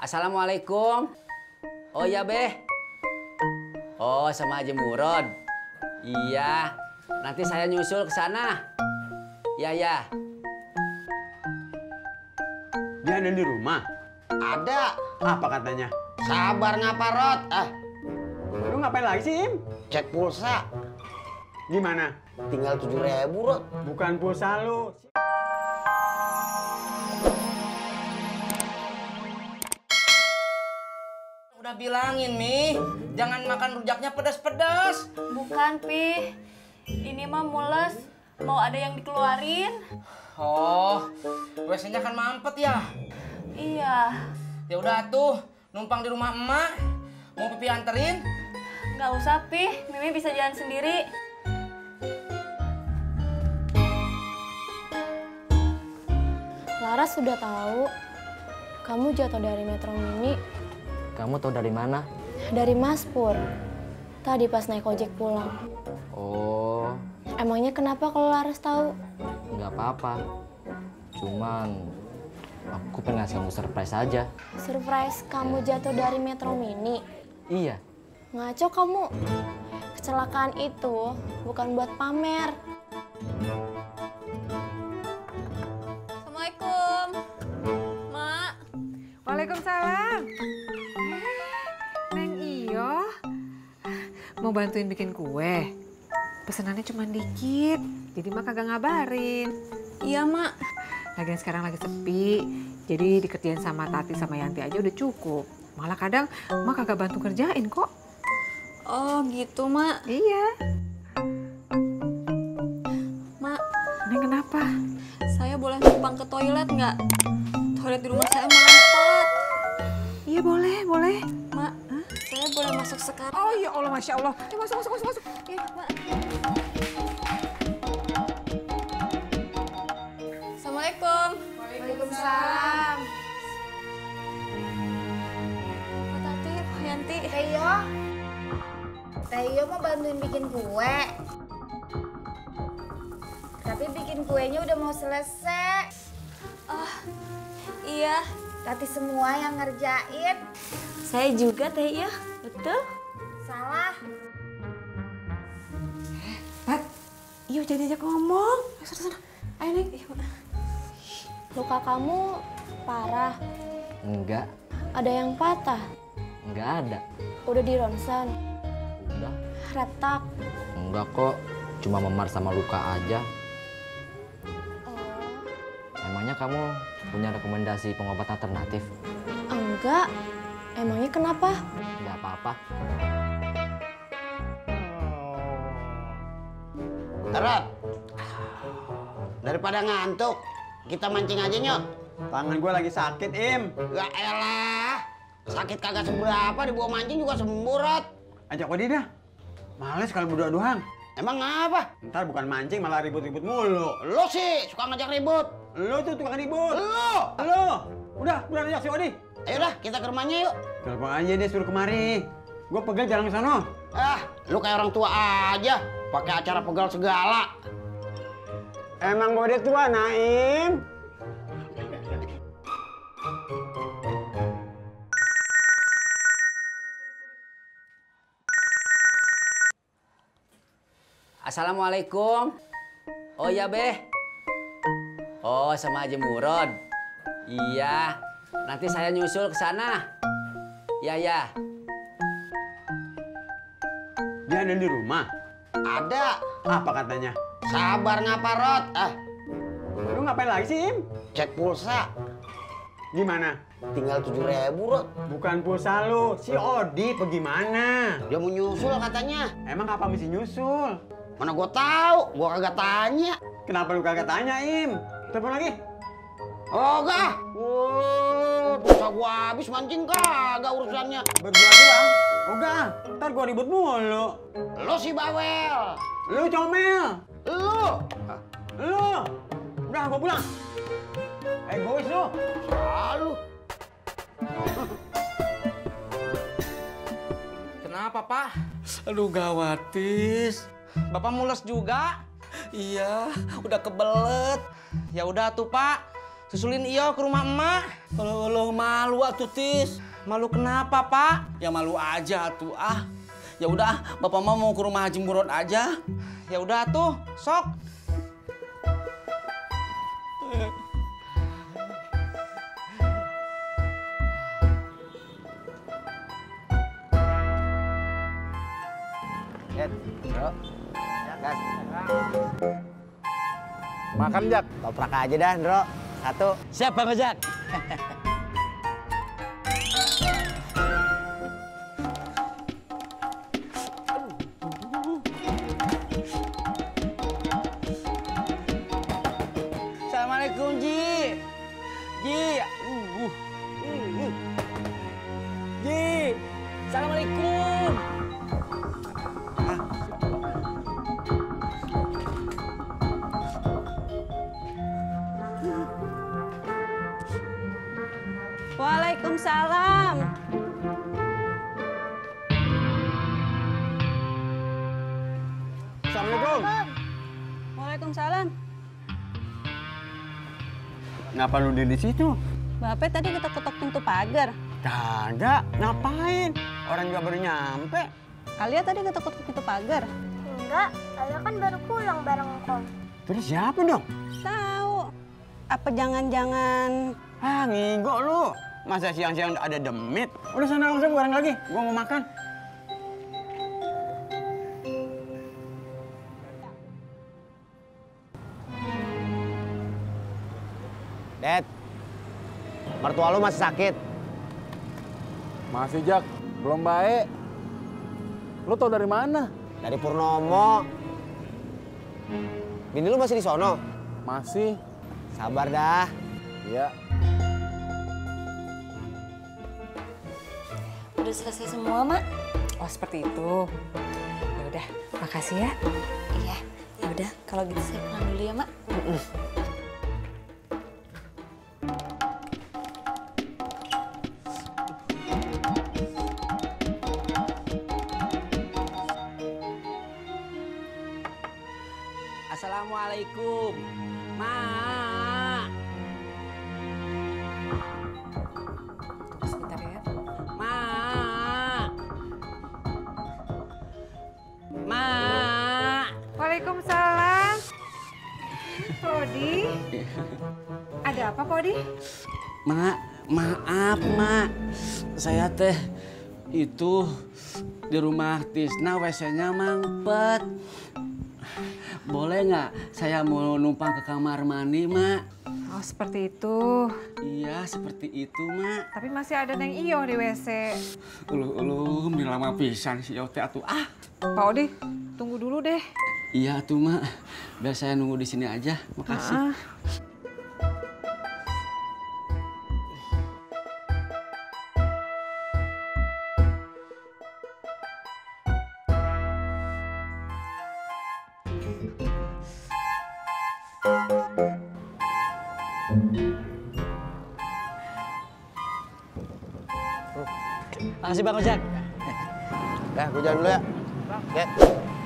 Assalamualaikum. Oh iya Beh. Oh sama Haji Murod. Iya. Nanti saya nyusul ke sana. Ya ya. Dia ada di rumah? Ada. Apa katanya? Sabar ngapa, Rod? Lu ngapain lagi sih, Im? Cek pulsa. Gimana? Tinggal 7.000, Rod. Bukan pulsa lu. Udah bilangin, Mi. Jangan makan rujaknya pedas-pedas. Bukan, Pi. Ini mah mules. Mau ada yang dikeluarin? Oh, WC-nya kan mampet ya? Iya. Ya udah tuh, numpang di rumah emak. Mau Pipi anterin? Nggak usah, Pi. Mimi bisa jalan sendiri. Laras sudah tahu kamu jatuh dari Metro Mini. Kamu tahu dari mana? Dari Mas Pur. Tadi pas naik ojek pulang. Oh, Emangnya kenapa kalau Laras tahu? nggak apa-apa. Cuman aku pengen ngasih kamu surprise aja. Surprise kamu jatuh dari Metro Mini. Iya. Ngaco kamu. Kecelakaan itu bukan buat pamer. Assalamualaikum. Mak. Waalaikumsalam. Neng Iyo, mau bantuin bikin kue. Pesenannya cuma dikit, jadi mak kagak ngabarin. Iya, Mak. Lagian sekarang lagi sepi, jadi dikerjain sama Tati sama Yanti aja udah cukup. Malah kadang mak kagak bantu kerjain kok. Oh, gitu, Mak. Iya. Mak, Neng kenapa? saya boleh numpang ke toilet nggak? Toilet di rumah saya mampet. Iya boleh, boleh. Mak, saya boleh masuk sekarang? Oh ya Allah, Masya Allah. Ya, masuk, masuk, masuk, masuk. Iya, Mak. Assalamualaikum. Waalaikumsalam. Pak Tati, Pak Yanti. Teh Iyo mau bantuin bikin kue. Tapi bikin kuenya udah mau selesai. Iya. Tati semua yang ngerjain. Saya juga, Teh Iyo. Betul? Salah. Pat, Iyo jangan diajak ngomong. Ayo, sana. Ayo, Neng. Luka kamu parah. Enggak, Ada yang patah. enggak ada. Udah di ronsen. Udah. Retak. Enggak kok, cuma memar sama luka aja. Oh. Emangnya kamu punya rekomendasi pengobatan alternatif? Enggak. Emangnya kenapa? Enggak apa-apa. Rod, daripada ngantuk, kita mancing aja nyok. Tangan gue lagi sakit, Im. Ya elah, sakit kagak seberapa, dibawa mancing juga sembuh, Rod. Ajak Odi dah. Males kalau berdua doang. Emang apa? Ntar bukan mancing malah ribut-ribut mulu. Lo sih suka ngajak ribut. Lu tuh tukang ribut. Lo. Lu. Udah ajak si Odi. Ayo dah, kita ke rumahnya yuk. Telepon aja dia suruh kemari. Gue pegel jalan ke sono. Lu kayak orang tua aja, pakai acara pegal segala. Emang gue dia tua, Naim. Assalamualaikum. Oh iya Beh. Oh sama Haji Murod. Iya. Nanti saya nyusul ke sana. Ya ya. Dia ada di rumah? Ada. Apa katanya? Sabar ngapa, Rod? Lu ngapain lagi sih, Im? Cek pulsa. Gimana? Tinggal 7.000, Rod. Bukan pulsa lu, si Odi bagaimana? Dia mau nyusul katanya. Emang apa mesti nyusul? Mana gua tahu, gua kagak tanya. Kenapa lu kagak tanya, Im? Telepon lagi. Oh, enggak. Pulsa gua habis mancing kagak urusannya. Berdua doang? Enggak, ntar gua ribut mulu. Lo si bawel. Lu comel. Lu. Lu. Udah, gua pulang. Egois lu. Lalu. Kenapa, Pak? Aduh, gawat, Tis. Bapak mules juga? Iya, udah kebelet. Ya udah tuh, Pak. Susulin Iyo ke rumah emak. Lo malu atuh Tis. Malu kenapa, Pak? Ya malu aja tuh ah. Ya udah, Bapak mau ke rumah Haji Murad aja. Ya udah tuh, sok. Makan Jak. Toprak aja dah, Ndro. Satu. Siap Bang Ojak. Assalamualaikum Ji. Ji. Ji. Assalamualaikum. Waalaikumsalam. Assalamualaikum. Waalaikumsalam. Ngapa lu di situ? Bapak tadi ketok-ketok pintu pagar. Kagak. Ngapain? Orang juga baru nyampe. Kalian tadi ketok-ketok pintu pagar. Enggak, Ayah kan baru pulang bareng Kong. Terus siapa dong? Tahu. Apa jangan-jangan Ah, ngigo lu. Masa siang-siang ada demit? Udah sana langsung goreng lagi. Gua mau makan. Det, mertua lu masih sakit. Masih Jak, belum baik. Lu tau dari mana? Dari Purnomo. Bini lu masih di sono? Masih. Sabar dah. Iya. Udah selesai semua, Mak? Oh, seperti itu. Ya udah, makasih ya. Iya. Ya udah, kalau gitu saya pulang dulu ya, Mak. Assalamualaikum. Mak. Sebentar ya. Mak. Mak. Waalaikumsalam. Podi. Ada apa, Podi? Mak, maaf, Mak. Saya teh itu di rumah Tisna WC-nya mampet. Boleh nggak saya mau numpang ke kamar mandi, Mak? Oh, seperti itu. Iya, seperti itu, Mak. Tapi masih ada Neng Iyo di WC. Uluh, lama pisan si Yote atuh. Ah, Pak Odi, tunggu dulu deh. iya tuh, Mak. Biar saya nunggu di sini aja. Makasih. Makasih Bang Ojak. Dah, gua jalan dulu ya. Oke.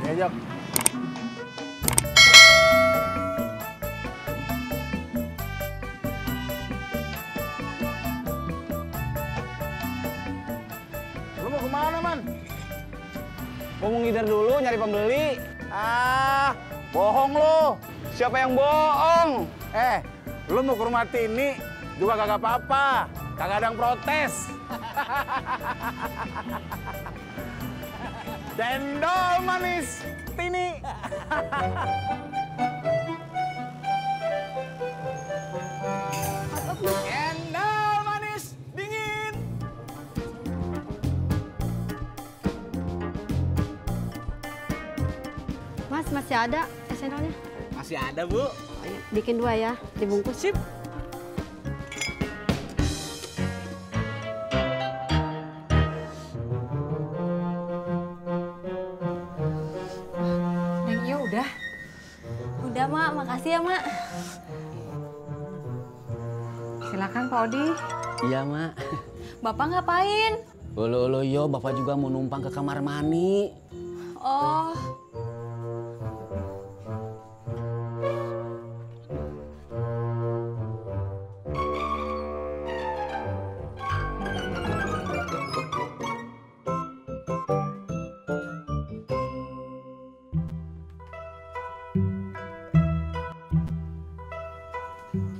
Ya Jak. Lu mau kemana, Man? Gua mau ngider dulu nyari pembeli. Ah, bohong lu. Siapa yang bohong? Lu mau ke rumah Tini juga kagak apa-apa. Kagak ada yang protes. Cendol manis Tini. Cendol manis dingin. Mas masih ada cendolnya? Masih ada, Bu. Bikin 2 ya, dibungkus. Sip. Neng Iyo udah. Udah, Mak. Makasih ya, Mak. Silakan Pak Odi. Iya, Mak. Bapak ngapain? Ulu, yo, Bapak juga mau numpang ke kamar mandi. Oh,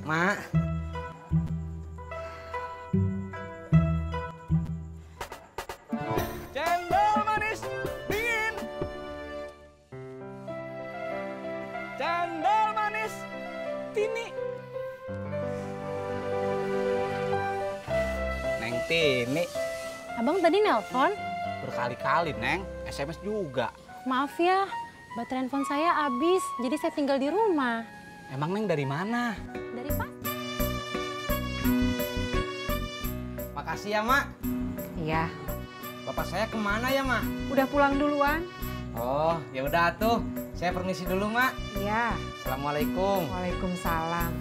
Mak. Cendol manis dingin. Cendol manis Tini. Neng Tini. Abang tadi nelpon? Berkali-kali, Neng. SMS juga. Maaf ya, baterai handphone saya habis, jadi saya tinggal di rumah. Emang Neng dari mana? Dari Pak? Makasih ya, Mak. Iya, Bapak saya kemana ya, Mak? udah pulang duluan? Oh, ya udah tuh. Saya permisi dulu, Mak. Iya. Assalamualaikum. Waalaikumsalam.